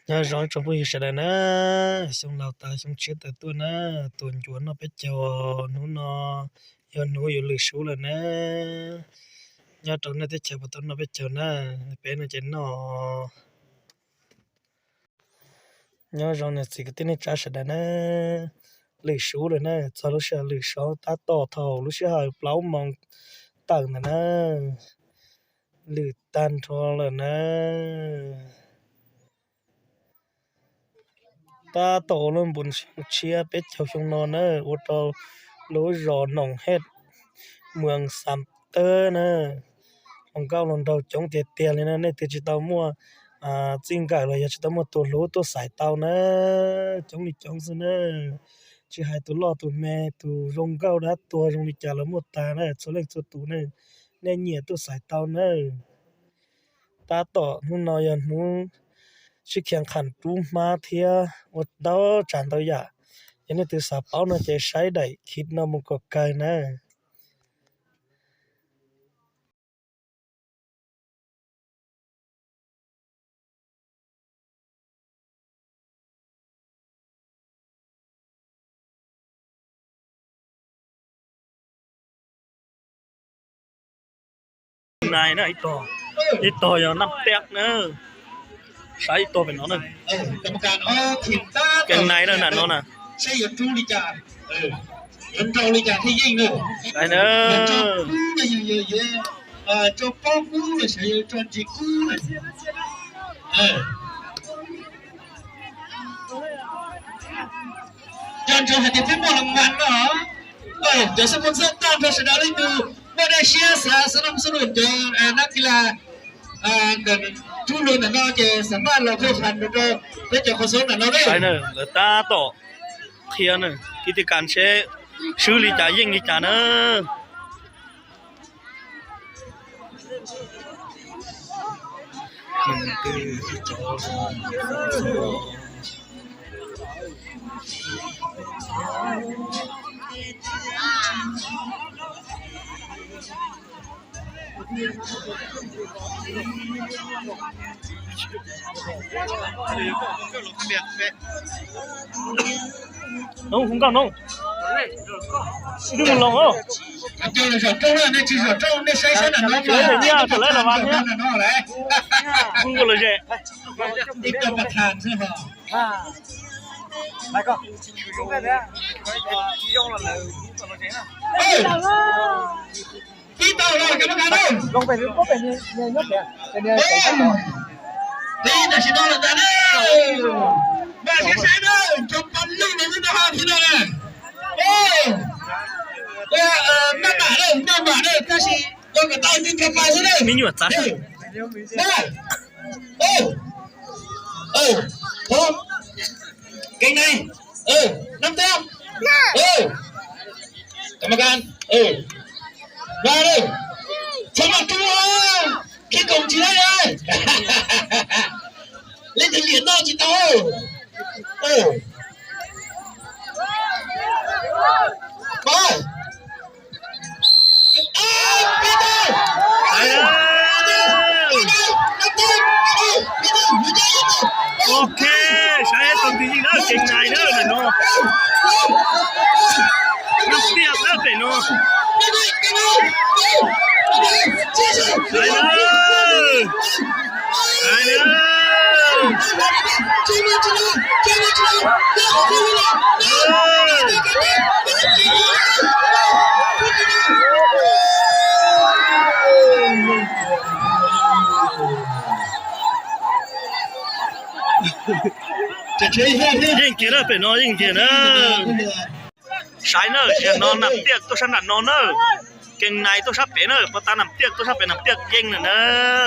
Nyob zoo tsoom phooj ywg sawv daws na, xyoo laus tas xyoo tshiab tawm tuaj na, tuaj ncuav noj peb caug, hnub no yog hnub yuav lwm sub lawm na. Nyob rau nej teb chaws puas tau noj peb caug na? Peb no ces noj. Nyob zoo niam txiv kwv tij neej tsa sawv daws na, lwm sub lawm na, txog lub sij hawm lwm sub tab tom thaum lub sij hawm plaub moos tawm ntawm na, lwm tag nrho lawm na. Tab tom ua lub npus xyoo tshiab peb caug xyoo no na, ua rau lub zos Noom Hej, muas Xam Tawb na, hluas nkauj hluas nraug coob tiag tiag li na, nej twb tsis tau muaj txij nkawm los yog tsis tau muaj tus hlub tuaj xaiv tau na, coob li coob xwb na. Tsis hais tus loj tus me, tus zoo nkauj dab tuag zoo li cas los muaj tag na, txhua leej txhua tus na, nej nyiam tuaj xaiv tau na. Tab tom hnub no yog hnub sib khiav qham rub hmab thiab ua ntau tsav ntau yam. Yog nej twg xav paub no ces saib daim clip no mus kom kawg na. Nais na, ib tog, ib tog yog Naj Tiaj na. Saib ib tog pem no na. Kees Nais na, nram no na. Saib na. Nco ntsoov hais tias peb muaj loo mas no. Cov sponsor tag nrho sawv daws leej twg muaj dej siab xav xab naj xab num cov nab kis las ntawm rub luag ntawm no ces xav maj los khuj fas rau peb cov qhov xoob ntawm no. Lawv tab tom qhia na, kwv tij kas seb swb li cas yeej li cas na. Hnub hu nkauj hnub, ib tug mus loos os. Cov los zaum rooj na, nej tsis zaum rooj nej saib sab nram no, tsis lawv los vas thiab. Hu nkauj lom zem. Pib tau los cov mas kas na. Pib tam sim no lawm ntag na. Mam sib saib na, cov pab lug los lub noj ho thiab no na. Maj mam na, maj mam na, tab sis ua kom tau tus nrog pais xwb na. Me nyuam txav. Kees Nais, Naj Tiaj, kam kas, txhob maj rub, khib koom tsis laib. Leej twg liam noj tsis tau. Ok, saib tau tus yeej na, Kees Nais na, ntawm no. Naj Tiaj na, pem no. Saib na. Saib na. Yeej kiag na, pem no yeej kiag na. Saib na, sij hawm no Nam Tiaj tuaj sab nram no na. Kees Nais tuaj sab pem na, puas tas Nam Tiaj tuaj sab pem, Nam Tiaj yeej lawm na.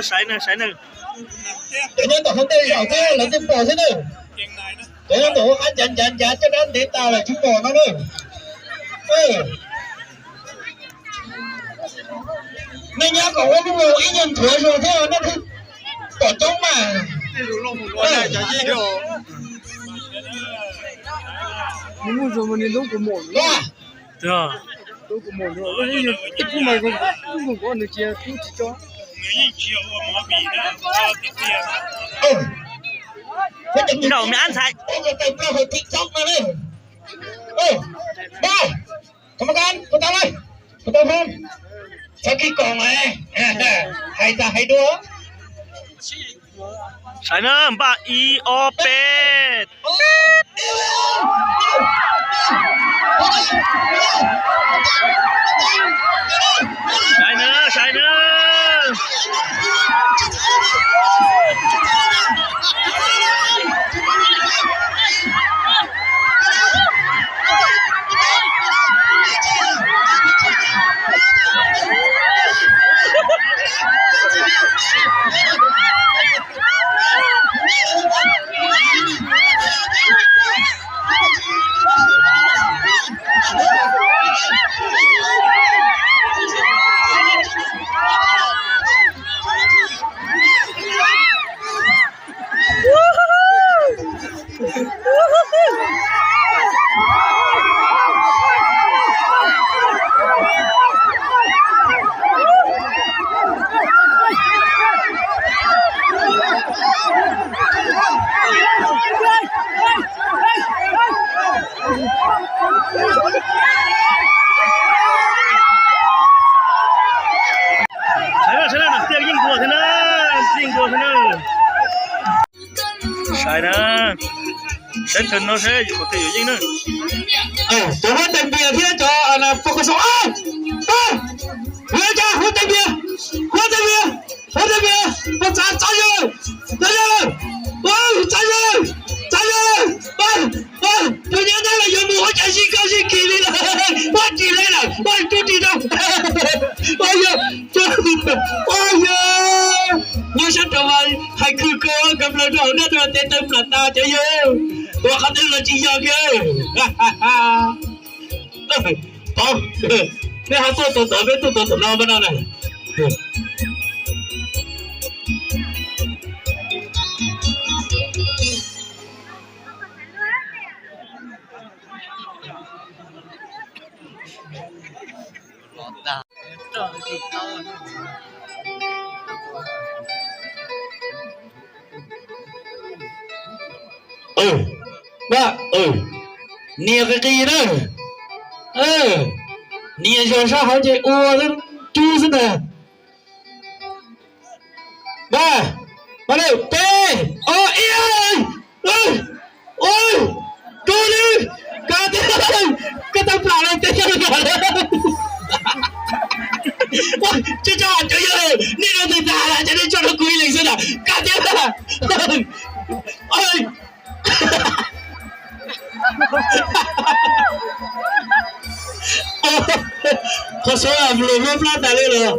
Saib na, saib na. Cov nyob tom hauv ntej zaum thiab lawv twb pom xwb na. Cov nyob tom hauv qab ncav ncav ncav caj dab ntev tas lawm tsis pom no na. Nej nyob kom ua lub ib nyuag nthuav zog thiab nej thiaj pom coob mas. Rau me ab ntxhais. Ê, ba, kama kan, kama kan ơi. Kama kan không? Sao cái còn này? Hay ta hay đua. Saib na, npaj ib ob peb. Saib na, saib na. Saib na, saib na, tiaj yeej nkaus thiab na, yeej nkaus thiab na. Saib na, saib thaum no saib qhov twg yuav yeej na. Cov huab tais npias thiab cov pog kho so, huab tais npias, huab tais npias, huab tais npias, pog txav txav yawg, txav yawg, txav yawg, txav yawg, pog nyob dab los yuav mus ua cas zij koj zij kis li lawm, pog ris li lawm, pog tub ris rau, pog yawg, pog yawg, nyob sab rau mas hais khwv kawg kawg plaws rau hauv nej tus tes taw plam tas cov yawg, ua qhov twg los tsis yog kiag. Tod, nej ho tuaj tus tod, peb tuaj tus tom no mas no na. Nias qis qis na. Nias zog sab hauv ces ua cub xwb ntag. Peb, ob, ib, ua, rub li, kav tiag, koj tau plam los tiag, tso tso cov yawg, nej no tag tas lawm ces nej tso rau kuv ib leeg xwb na, kav tiag. Qhov xwb los luag hlob plab tas li los.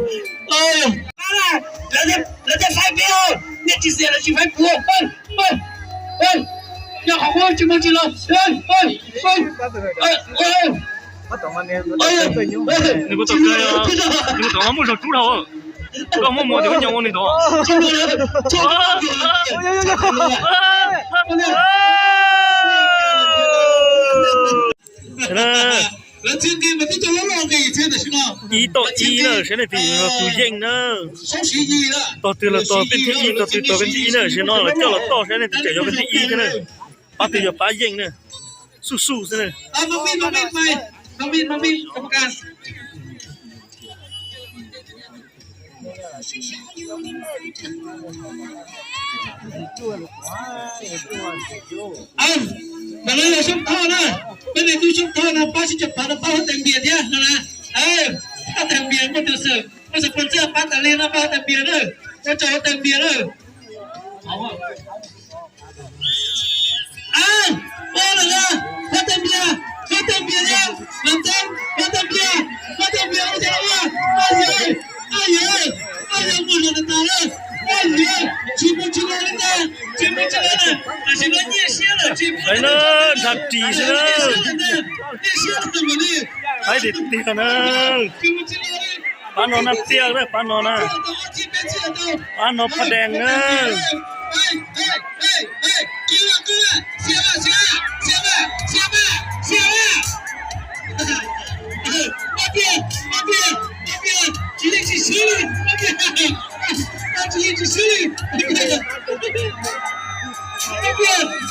Lawv thiaj faib peb, nej tsis xiam lawv tsis faib kuv. Nyob qhov qub tsis muaj tsis los. Nws kuv tom, nws kuv tom mas muaj zog rub dhau. Koj muaj mos tias koj nyob ua nws tod. Ib toj ib na, saib nej tus yeej na. Tog twg los tog peb thib ib, tog twg tog peb thib ib na, saib no lawv coj los toj saib nej tus tseem yog peb thib ib thiab na. Pab twg yog pab yeej na. Xuj xuj xwb na. Ntawm no yog Xyooj Thoj na, peb niag tub Xyooj Thoj no pab sib cov phav no pab huab tais npias thiab no na. Huab tais npias muaj tus xwm, muaj xwm pog ntxawg pab tas li no pab huab tais npias na, ua tsaug huab tais npias na. Ua lawm, huab tais npias, huab tais npias, huab tais npias, huab tais npias ua cas ua, ua yawg, ua yawg, ua yawg mus lawm tas lawm, ua yawg, tsis mus tsis los li ntag, tsis mus tsis los na, tam sim no nyiaj siab lawm, tsis mus, nrhav ris xwb na. Nyiaj siab lawm mas li, haib tiag tiag na. Tsis mus tsis los li. Pab no na tiag na, pab no na. Pab no phaj dees na.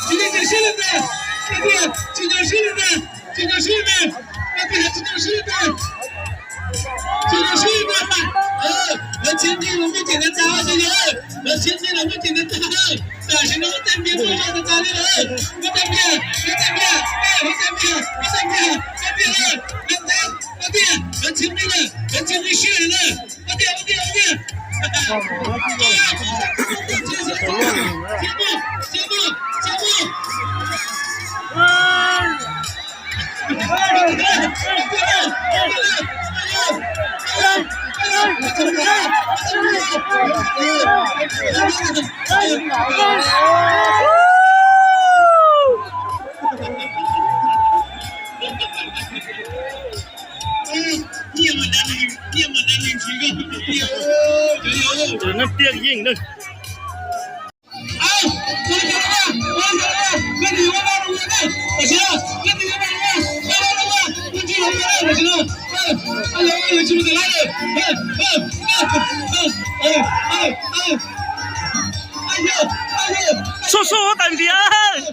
Tsis nyuaj siab li ntag, tsis nyuaj siab li ntag, tsis nyuaj siab li ntag, tsis nyuaj siab li ntag, tsis nyuaj siab li ntag. Lawv txhiab nqi los muaj cem ntau tas, lawv txhiab nqi los muaj cem ntau tas. Tam sim no huab tais npias tuaj zog tas tas li lawm. Huab tais npias, huab tais npias, huab tais npias, huab tais npias, huab tais npias, huab tais npias, lawv txhiab nqi lawm, lawv txhiab nqi siab lawm. Huab tais, huab tais, huab tais. Nyiaj mas dab neeg, nyiaj mas dab neeg tsis zoo. Nab tiaj yeej na. Xub xub tas ntiav.